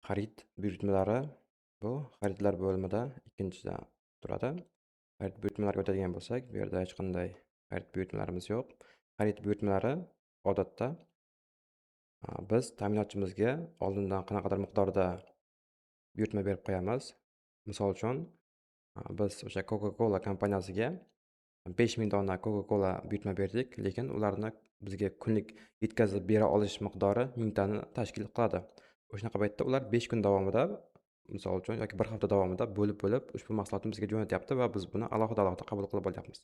Xarid buyurtmalari bu xaridlar bo'limida ikkinchida turadi. Xarid buyurtmalariga o'tadigan bo'lsak, bu yerda hech qanday xarid buyurtmalarimiz yo'q. Xarid buyurtmalari odatda biz ta'minotchimizga oldindan qanaqadir miqdorda buyurtma berib qo'yamiz. Misol uchun, biz o'sha Coca-Cola kompaniyasiga 5000 dona Coca-Cola buyurtma berdik, lekin ularni bizga kunlik yetkazib bera olish miqdori 1000 tani tashkil qiladi. O'shanaqa paytda ular 5 kun davomida, misol uchun, yoki bir hafta davomida bo'lib-bo'lib ushbu mahsulotni bizga jo'natyapti va biz buni alohida-alohida qabul qilib olyapmiz.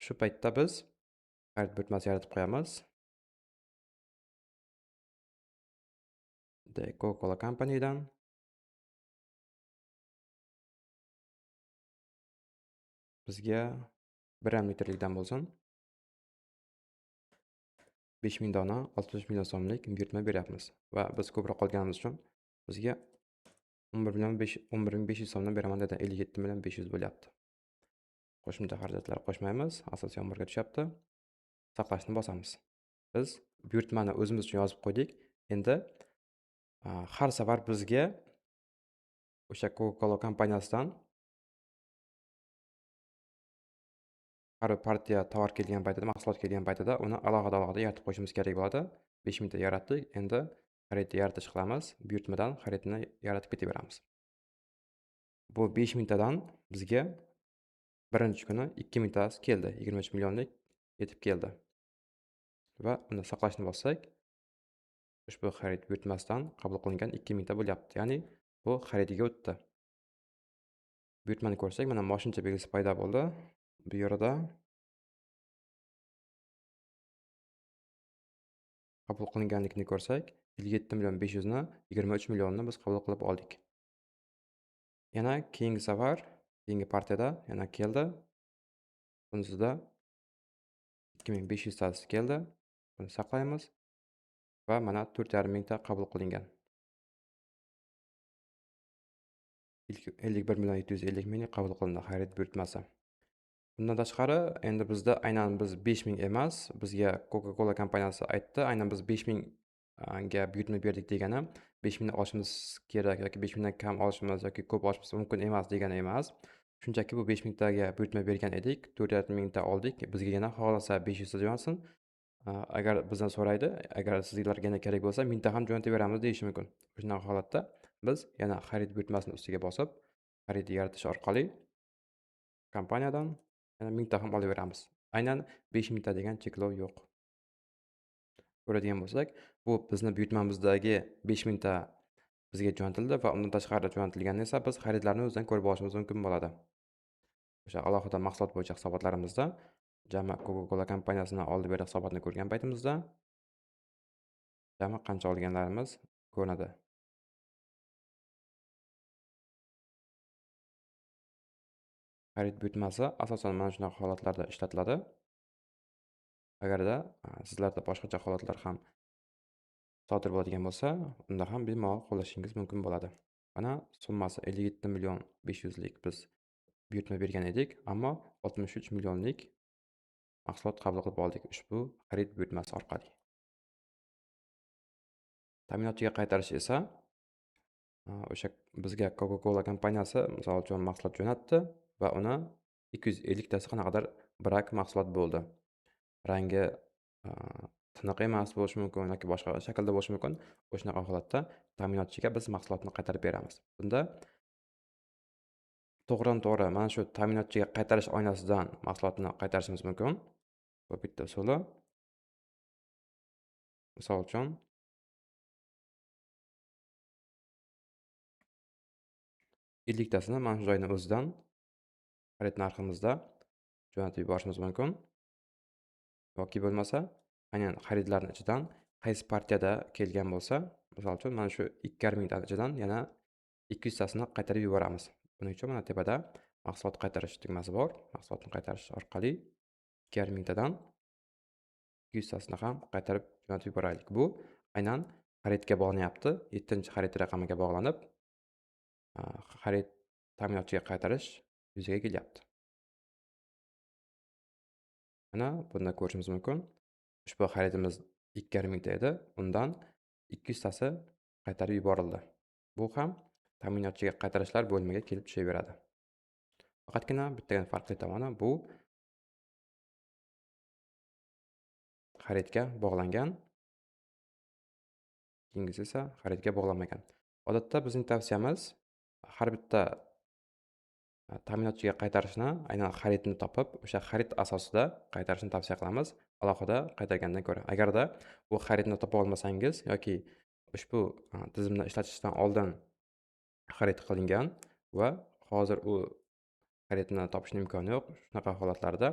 Shu paytda biz xarid buyurtmasi yaratib qo'yamiz. The Coca-Cola Company'dan bizga 1,5 litrlikdan bo'lsin. 5000 dona 60 million so'mlik buyurtma beryapmiz va biz ko'proq olganimiz uchun bizga 11 500 so'mdan beraman dedi, 57 million 500 bo'lyapti. Qo'shimcha xarajatlar qo'shmaymiz, asosiy omborga tushyapti. Saqlashni bosamiz. Biz buyurtmani o'zimiz uchun yozib qo'ydik. Endi har safar bizga o'sha Coca-Cola kompaniyasidan har bir partiya tovar kelgan paytida, mahsulot kelgan paytida uni alohida-alohida yaratib qo'yishimiz kerak bo'ladi. 5000 ta yaratdik. Endi xaridni yaratish qilamiz. Buyurtmadan xaridni yaratib ketaveramiz. Bu 5000 tadan bizga birinchi kuni 2000 tasi keldi. 23 millionlik yetib keldi. Va uni saqlashni bossak, ushbu xarid buyurtmasidan qabul qilingan 2000 ta bo'lyapti. Ya'ni bu xaridiga o'tdi. Buyurtmani ko'rsak, mana moshincha belgisi paydo bo'ldi. Bu yerda qabul qilinganlikni ko'rsak, 57 million 500 ni 23 millionni biz qabul qilib oldik. Yana keyingi safar, keyingi partiyada yana keldi. Bunisida 2500 tasi keldi. Buni saqlaymiz va mana 4,5 mingta qabul qilingan. 51 million 750 ming qabul qilindi xarid buyurtmasi. Bundan tashqari, endi bizda aynan biz 5000 emas, bizga Coca-Cola kompaniyasi aytdi, aynan biz 5000 ga buyurtma berdik degani, 5000 ni olishimiz kerak yoki 5000 dan kam olishimiz yoki ko'p olishimiz mumkin emas degani emas. Shunchaki bu 5000 taga buyurtma bergan edik, 4,5 mingta oldik. Bizga yana xohlasa 500 ta jo'natsin. Agar bizdan so'raydi, agar sizlarga yana kerak bo'lsa, 1000 ta ham jo'nataveramiz deyishi mumkin. Shunaqa holatda biz yana xarid buyurtmasini ustiga bosib, xarid yaratish orqali kompaniyadan yana 1000 ta ham olaveramiz. Aynan 5000 ta degan cheklov yo'q. Ko'radigan bo'lsak, bu bizni buyurtmamizdagi 5000 ta bizga jo'natildi va undan tashqari jo'natilganini esa biz xaridlarni o'zidan ko'rib olishimiz mumkin bo'ladi. O'sha alohida mahsulot bo'yicha hisobotlarimizda jami Coca-Cola kompaniyasini oldi berdi hisobotini ko'rgan paytimizda jami qancha olganlarimiz ko'rinadi. Xarid buyurtmasi asosan mana shunaqa holatlarda ishlatiladi. Agarda sizlarda boshqacha holatlar ham sodir bo'ladigan bo'lsa, unda ham bemalol qo'llashingiz mumkin bo'ladi. Mana summasi 57 million 500 lik biz buyurtma bergan edik, ammo 63 millionlik mahsulot qabul qilib oldik ushbu xarid buyurtmasi orqali. Ta'minotchiga qaytarish esa o'sha bizga Coca-Cola kompaniyasi misol uchun mahsulot jo'natdi va uni 250 tasi qanaqadir brak mahsulot bo'ldi. Rangi tiniq emas bo'lishi mumkin yoki boshqa shaklda bo'lishi mumkin. O'shanaqa holatda ta'minotchiga biz mahsulotni qaytarib beramiz. Bunda to'g'ridan-to'g'ri mana shu ta'minotchiga qaytarish oynasidan mahsulotni qaytarishimiz mumkin. Bu bitta usuli. Misol uchun 50tasini mana shu joyning o'zidan xarid narximizda jo'natib yuborishimiz mumkin. Yoki bo'lmasa, aynan xaridlarning ichidan qaysi partiyada kelgan bo'lsa, misol uchun mana shu 2,5 mingta ichidan yana 200 tasini qaytarib yuboramiz. Buning uchun mana tepada mahsulot qaytarish tugmasi bor. Mahsulotni qaytarish orqali 2,5 mingtadan 200 tasini ham qaytarib jo'natib yuboraylik. Bu aynan xaridga bog'lanyapti. 7-xarid raqamiga bog'lanib, xarid ta'minotchiga qaytarish yuzaga kelyapti. Mana bunda ko'rishimiz mumkin. Ushbu xaridimiz 2,5 mingta edi. Undan 200 tasi qaytarib yuborildi. Bu ham ta'minotchiga qaytarishlar bo'limiga kelib tushaveradi. Faqatgina bittagina farqli tomoni bu xaridga bog'langan, keyingisi esa xaridga bog'lanmagan. Odatda bizning tavsiyamiz har bitta ta'minotchiga qaytarishni aynan xaridni topib, o'sha xarid asosida qaytarishni tavsiya qilamiz, alohida qaytargandan ko'ra. Agarda bu xaridni topa olmasangiz yoki ushbu tizimni ishlatishdan oldin xarid qilingan va hozir u xaridni topishning imkoni yo'q, shunaqa holatlarda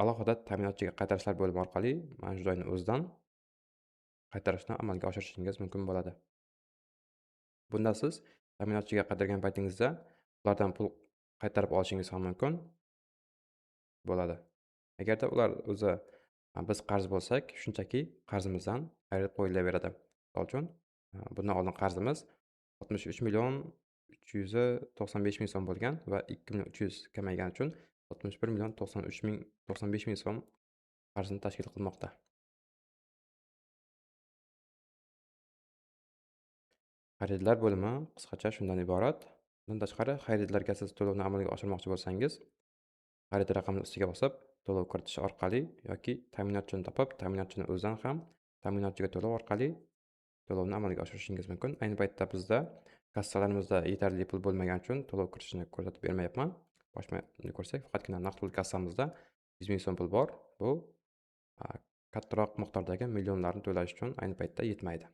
alohida ta'minotchiga qaytarishlar bo'limi orqali mana shu joyni o'zidan qaytarishni amalga oshirishingiz mumkin bo'ladi. Bunda siz ta'minotchiga qaytargan paytingizda ulardan pul qaytarib olishingiz ham mumkin bo'ladi. Agarda ular o'zi biz qarz bo'lsak, shunchaki qarzimizdan ayirib qo'yilaveradi. Misol uchun, bundan oldin qarzimiz 63 million 395 ming so'm bo'lgan va 2 million 300 kamaygani uchun 61 million 93 ming 95 ming so'm qarzni tashkil qilmoqda. Xaridlar bo'limi qisqacha shundan iborat. Bundan tashqari, xaridlarga siz to'lovni amalga oshirmoqchi bo'lsangiz, xarid raqamini ustiga bosib, to'lov kiritish orqali yoki ta'minotchini topib, ta'minotchini o'zidan ham ta'minotchiga to'lov orqali to'lovni amalga oshirishingiz mumkin. Ayni paytda bizda kassalarimizda yetarli pul bo'lmagani uchun to'lov kiritishni ko'rsatib bermayapman. Boshini ko'rsak, faqatgina naqd pul kassamizda 100 ming so'm pul bor. Bu kattaroq miqdordagi millionlarni to'lash uchun ayni paytda yetmaydi.